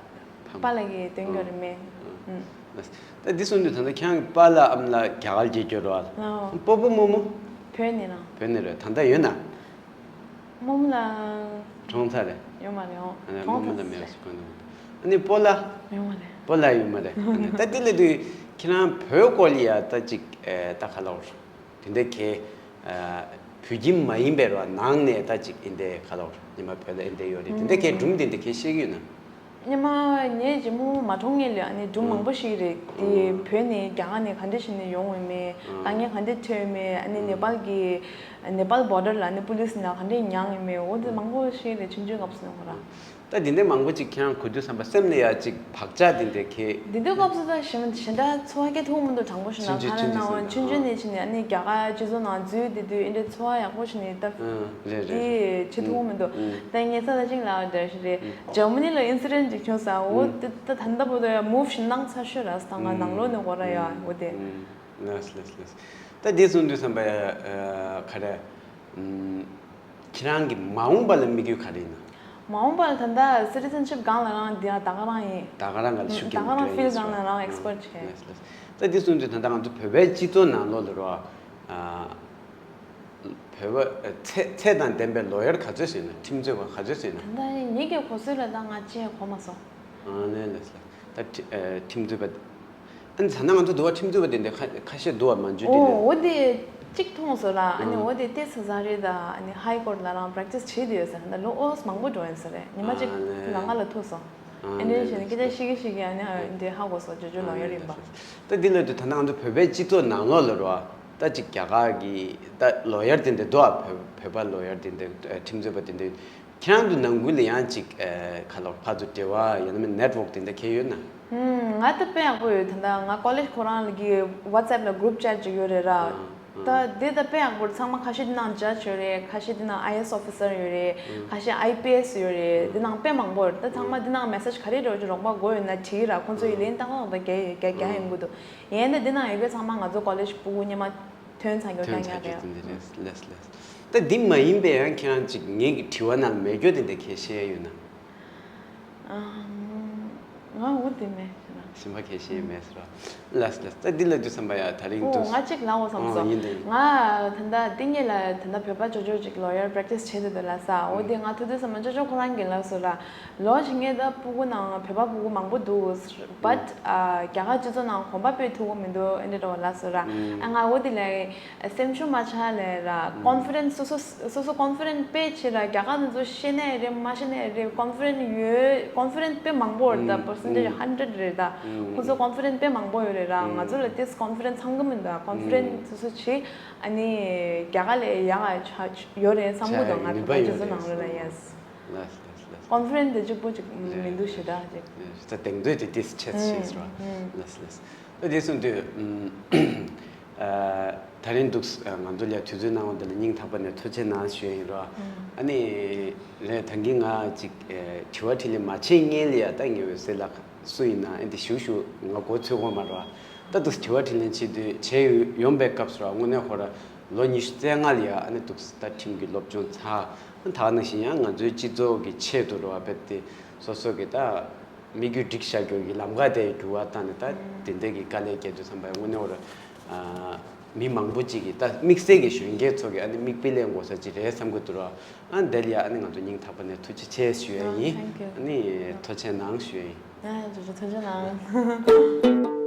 ཕ་མ་པཱ་ལགས་ཀྱིས་སྟོན་ཀྱོ་རེད་མེད། ཨུམ། ད་འདི་གསུངས་དུས་ད་ལྟ་ཁྱེད་རང་གི་པཱ་ལགས་ཨ་མ་ལགས་རྒྱ་གར་སྐྱེས་ཀྱོ་རེད། ཨོ། སྤོ་བོ་རྨོ་མོ། བོད་ནས་རང་། བོད་ནས་རེད། ད་ལྟ་ཡོད་ན། རྨོ་མོ་ལ། གྲོངས་ཚར་རེད། ཡོད་མ་རེད་ཨོ། ཨ་ནི་རྨོ་མོ་ལ་མེད་སུ་གོ་ནོ། ཨ་ནི་སྤོ་ལགས། ཡོད་མ་རེད། སྤོ་ལགས་ཡོད་མ་རེད། ཨ་ནི་ད་འདི་ལ་དུས་ཁྱེད་རང་བོད་སྐོར་ལ་ཡ་ད་ཅིག་ཨེ་ད་ག་ལབ་དགོས་རེད། དེ་འདྲ་གས། ཨ་བོད་ཁྱིམ་མ་ཡིན་པའི་རོ་ནང་ནས་ད་ཅིག་ཨེ་འདྲ་ག་ལབ་དགོས་རེད། ཉི་མ་བོད་ལ་ཨེ་འདྲ་ཡོད་རེད། དེ་འདྲ་གས་སྒྲུང་དེ་འདྲ་གས་བཤད་ཀྱི་ཡོད་ན། སྔོན་མ་ངའི་རྗེས་མོ་མ་གྲོངས་སྔོན་ལ་ཨ་ནི་སྒྲུང་མང་པོ་ཞིག་རེད། དེ་བོད་ནས་རྒྱ་གར་ནས་ག་འདྲ་ཞིག་ནས་ཡོང་ཡོད་མེད། དཀའ་ངལ་ག་འདྲ་འཕྲད་ཡོད་མེད། ཨ་ནི་ནེ་པཱལ་གྱི་ནེ་པཱལ་བོར་ཌར་ལ་ཨ་ནི་པུ་ལིས་ནས་ག་འདྲ་མྱངས་ཡོད་མེད། འོ་དེ་མང་པོ་ཞིག་རེད། ཆུང་ཆུང་སྐབས་སུ་ནས་ཁོ་རང་། ད་དེ་འདྲ་མང་པོ་ཅིག་ཁྱེད་རང་གོ་དུས་ཙམ་པ་སེམས་ལ་ཡ་ཅིག་བག་ཆགས་དེ་འདྲ་གས། དེ་དུས་སྐབས་སུ་ད་ཞེ་ཞེ་འདྲ་ཚོར་བ་སྐྱེ་ཐུབ་མི་འདུག་དྲང་པོ་ཞུ་ན། ཆུང་ཆུང་ག་རེ་ཆུང་ཆུང་ནང་ཆུང་ཆུང་ནས་ཕྱིན་ནས་ཨ་ནི་རྒྱ་གར་སྤྱི་ཚོགས་ནང་འཛུལ་དེ་དུས་ཨེ་འདྲ་ཚོར་བ་ཡག་པོ་ཞིག་ནས་ད། ཨ་རེད་རེད། དེ་བྱེད་ཐུབ་མི་འདུག་ད་ངས་ས་ད་ཅིང་ལ་འདྲ་ཞིག་རེད། འཇར་མ་ནི་ལ་ཨིན་སི་ཌེན་ཊི་ཅིག་བྱུང་ས། འོ་དེ་ད་ད་ལྟ་བར་དུ་ཡ་མུབ་ཞིག་གནང་ཚར་ཤོས་ར་ས། ད་ང་ནང་ལོགས་ནས་འགོ་ར་ཡ་འོ་དེ། ལགས་ལགས་ལགས། ད་དེ་གསུངས་དུས་ཙམ་པ་ཡ་ག་རེ། ཁྱེད་རང་གི་མ་འོངས་པ་ལ་དམིགས་ཡུལ་ག་རེ་ཡིན་ན། མ་འོངས་པ་ལ་ད་ལྟ་སི་ཊི་ཛེན་ཤིབ་སྒང་ལ་རང་འདི་ཡང་ད་ག་རང་ཡིན། ད་ག་རང་ག་ལ་ཤུགས་རྒྱབ་ད་ག་རང་འགྲོ་ཡིན་ཕིལ་སྒང་ལ་རང་ཨེག་སི་པར་ཊི་བྱས། ལགས་ལགས། ད་དེ་གསུངས་དུས་ད་ལྟ་ང་ཚོ་བོད་པའི་སྤྱི་ཚོགས་ནང་ལོགས་ལ་རོ། བོད་པ་ཚད་ཚད་དང་ལྡན་པའི་ལོ་ཡར་ག་ཚོད་ཟིན་ན། ཁྲིམས་རྩོད་པ་ག་ཚོད་ཟིན་ན། ད་ལྟ་ངེད་ཀྱི་གོ་སྲོལ་ལ་ད་ང་ཅི་ཡང་གོ་མ་སོང་། ཨ་ནི་ལགས་ལགས། ད་ཁྲི་ཨ་ཁྲིམས་རྩོད་པ། ཨ་ནི་ད་ལྟ་ང་ཚོ་འདུག་བ་ཁྲིམས་རྩོད་པ་དེ་འདྲ་ཁ་ཁ་ཤས་འདུག་བ་མ་འཇུ་དེ་ཨོ་ལས། འོ་དེ་གཅིག་མཐོང་སོང་ར། ཨ་ནི་ཨང་། འོ་དེ་ཏེ་ས་ས་རེད། ད་ཨ་ནི་ཧའི་ཀོར་ལ་རང་པྲེག་ཊིས་བྱེད་དེ་ཡོད་ས། ད་ལོ་ཨོས་མང་པོ་འགྲོ་ཡོད་ས་རེད། ཉི་མ་གཅིག་ཨ་ནི་ལམ་ཁ་ལ་ཐུག་སོང་། ཨ་ནི་བྱས་ནས་སྐད་ཆ་བཤད་ཀྱི་བཤད་ཀྱི་ཨ་ནི་ཧ་འདི་ཧ་གོ་སོང་ཇོ་ཇོ་ལོ་ཡར་ཡིན་པ། ད་འདི་ལ་དུ་ད་ནང་དུ་བོད་པའི་སྤྱི་ཚོགས་ནང་ལོགས་ལ་རོ། ད་ཅིག་རྒྱ་གར་གྱི་ད་ལོ་ཡར་དེ་འདྲ་འདུག་ཨ། བོད་བོད་པ་ལོ་ཡར་དེ་འདྲ་ཁྲིམས་རྩོད་པ་དེ་འདྲ། ཁྱེད་རང་ཚོ་ནང་ཁུལ་ལ་ཡང་ཅིག་ཨ་ཁ་ལོ་ཕར་ཚུར་འབྲེལ་བ་ཡང་ན་མིན་ནེཊ་ཝོག་དེ་འདྲ་གང་ཡོད་ན། ཧུམ། ང་ད་དཔེ་ཡག་པོ་ཡོད། ད་ལྟ་ང་ཀོ་ལེཇ་ཁོ་རང་ལ་གི་ཝ་ཊི་སེབ་ལ་གུ་རུབ་ཅེཊ་ཅིག་ཡོད་རེད་ར། ཨ་ད་དེ་ད་དཔེ་ཡག་པོ་རེད། ཚང་མ་ཁ་ཤས་དེ་ནང་ཇཇ་ཡོད་རེད། ཁ་ཤས་དེ་ནང་ཨའི་ཨེ་ཨེས་ཨོ་ཕི་སར་ཡོད་རེད། ཨ་ཁ་ཤས་ཨའི་པི་ཨེས་ཡོད་རེད། དེ་ནང་དཔེ་མང་པོ་ཡོད་རེད། ད་ཚང་མ་དེ་ནང་མེ་སེཇ་ག་རེ་འགྲོ་རྒྱུ་རོགས་པ་དགོས་ཡོད་ན་བྲིས་ར། ཁོང་ཚོ་ཡི་ལན་ཏག་ཏག་ད་རྒྱག་རྒྱག་རྒྱག་ཡིན་དགོས་འདུག་ཡིན་ད་དེ་ནང་ཡོད་པའི་ཚང་མ་ང་ཚོ་ཀོ་ལེཇ་ཕྲུ་གུ་སྔོན་མ་ཐོན་ཚར་རྒྱུ་ཐོན་རྐྱང་ཚར་རྐྱང་རྒྱུ་རེད། དེ་འདྲ་རེད། ལགས་ལགས། ད་འདི་མ་ཡིན་པའི་ཡང་ཁྱེད་རང་ཅིག་ངེད་ཀྱི་དྲི་བ་ནང་ལ་མེད་རྒྱུ་དེ་འདྲ་གལ་ཤེས་ཡོད་ན། ཨ་ང་འོ་དེ་མེད་ཟེར་ན། གཞན་པ་གལ་ཤེས་མེད་ཟེར་བ། ལགས་ལགས། ད་འདི་ལ་དུས་བསམ་པ་ཡ་ད་རིང་འོ་དུ། ང་གཅིག་ལབ་འོ་བསམ་ཨོ་སོང་། ཡིན་དེ་ཡིན། ང་ད་ལྟ་འདི་གཉིས་ལ་ད་ལྟ་བོད་པ་ཇོ་ཇོ་ཅིག་ལོ་ཡར་པྲེག་ཊི་སི་བྱེད་དུ་འདུག་ལབ་ས། འོ་དེ་ང་ཐུག་དུས་བསམ་པ་ཇོ་ཇོ་ཁོ་རང་གིས་ལབ་སོང་ར། ལོ་ཞིག་ངས་ད་ཕྲུ་གུ་ནང་བོད་པ་ཕྲུ་གུ་མང་པོ་འདུག་བཊ་ཨ་རྒྱ་གར་སྤྱི་ཚོགས་ནང་གོམ་པ་སྤོས་ཐུབ་ཀྱི་མི་འདུག་ཨེ་འདྲ་འདྲ་བ་ལབ་སོང་ར། ཨ་ང་འོ་དེ་ལ་སེམས་ཤུགས་མ་ཆག་ལས་ར། ཀོན་ཕི་ཌེན་སི་སོ་སོ་སོ་སོ་ཀོན་ཕི་ཌེན་སི་དཔེ་ཆེ་ར། རྒྱ་གར་ནང་ཚོ་ཤེས་ནའི་རེད་མ་ཤེས་ནའི་རེད། ཀོན་ཕི་ཌེན་སི་ཡོད། ཀོན་ཕི་ཌེན་སི་དཔེ་མང་པོ་རེད་ད། པར་སེན་ཊེཇ་ཧན་ཌེ་རེད་ད། ཁོ་ཚོ་ཀོན་ཕི་ཌེན་སི་དཔེ་མང་པོ་ཡོད་རེད་ར། ང་ཚོ་ལ་ཏིས་ཀོན་ཕི་ཌེན་སི་ཚང་གི་མི་འདུག་ཀོན་ཕི་ཌེན་སི་སོ་སོ་བྱེད། ཨ་ནི་རྒྱ་གར་ལས་ཡག་ག་ཡོད་རེད་བསམ་གི་འདུག་ང་ད་ལྟ་སྤྱི་ཚོགས་ནང་ལོགས་ལ་ཡ། ལགས་ལགས་ལགས། ཀོན་ཕི་ཌེན་སི་དེ་གཅིག་པོ་ཅིག་མི་འདུག་ཞེ་དྲག་ཅིག་ད་དེང་དུས་དེ་ཏིས་ཆེ་ཞེས་ཟེར་བ། ལགས་ལགས། ད་དེ་སོང་དུས་ཨ་ད་རིང་འདུག་ང་ཚོ་ལ་དུས་ཚོད་གནང་བ་འདི་ལ་སྙིང་ཐག་པ་ནས་ཐུགས་རྗེ་གནང་ཞུ་ཡིན་རོ། ཨ་ནི་རེད། ད་གིན་ང་ཅིག་ཨ་དྲི་བ་དྲིས་ལན་མ་བྱེད་སྔོན་ལ་ཡ་ད་ངའི་འོད་ཟེར་ལགས་སུ་ཡིན་ན་ཨེ་འདི་ཞུ་ཞུ་ང་མགོ་ཚོད་དགོས་མ་རོ། ད་འདུག་དྲི་བ་དྲིས་ལན་བྱེད་དུས་བྱེད་ཡོང་པའི་སྐབས་སུ་ར་དངོས་གནས་ཁོ་ར་ལོ་ཉི་ཤུ་རྩ་ལྔ་ལ་ཡ་ཨ་ནི་འདུག་ད་ཁྲིམས་ཀྱི་སློབ་སྦྱོང་ཚར། ད་ག་ནང་བཞིན་ཡང་ང་ཚོའི་སྤྱི་ཚོགས་ཀྱི་ཆེད་དུ་རོ་བ་བེད་དེ་སོ་སོ་གི་ད་དམིགས་ཡུལ་སྒྲིག་བཞག་རྒྱུ་གི་ལམ་ཁ་དེ་འགྱུར་བ་བཏང་ནས་ད་དེ་འདྲ་གི་དཀའ་ལས་བརྒྱབ་དུས་ཙམ་པ་དངོས་གནས་འོ་ར་མི་མང་པོ་ཅིག་གིས་ད་དམིགས་བསལ་གྱི་གཞོན་སྐྱེས་ཚོ་གིས་ཨ་ནི་མིག་དཔེ་ལེན་དགོས་ས་ཅིག་རེད་བསམ་གི་འདུག་ར། ཨ་འདི་ལ་ཡ་ཨ་ནི་ང་ཚོ་སྙིང་ཐག་པ་ནས་ཐུགས་རྗེ་ཆེ་ཞུ་ཡ་ཡིན། ཨ་ནི་ཐུགས་རྗེ་གནང་ཞུ་ཡ་ཡིན། ཨ་ཐུགས་རྗེ་གནང་།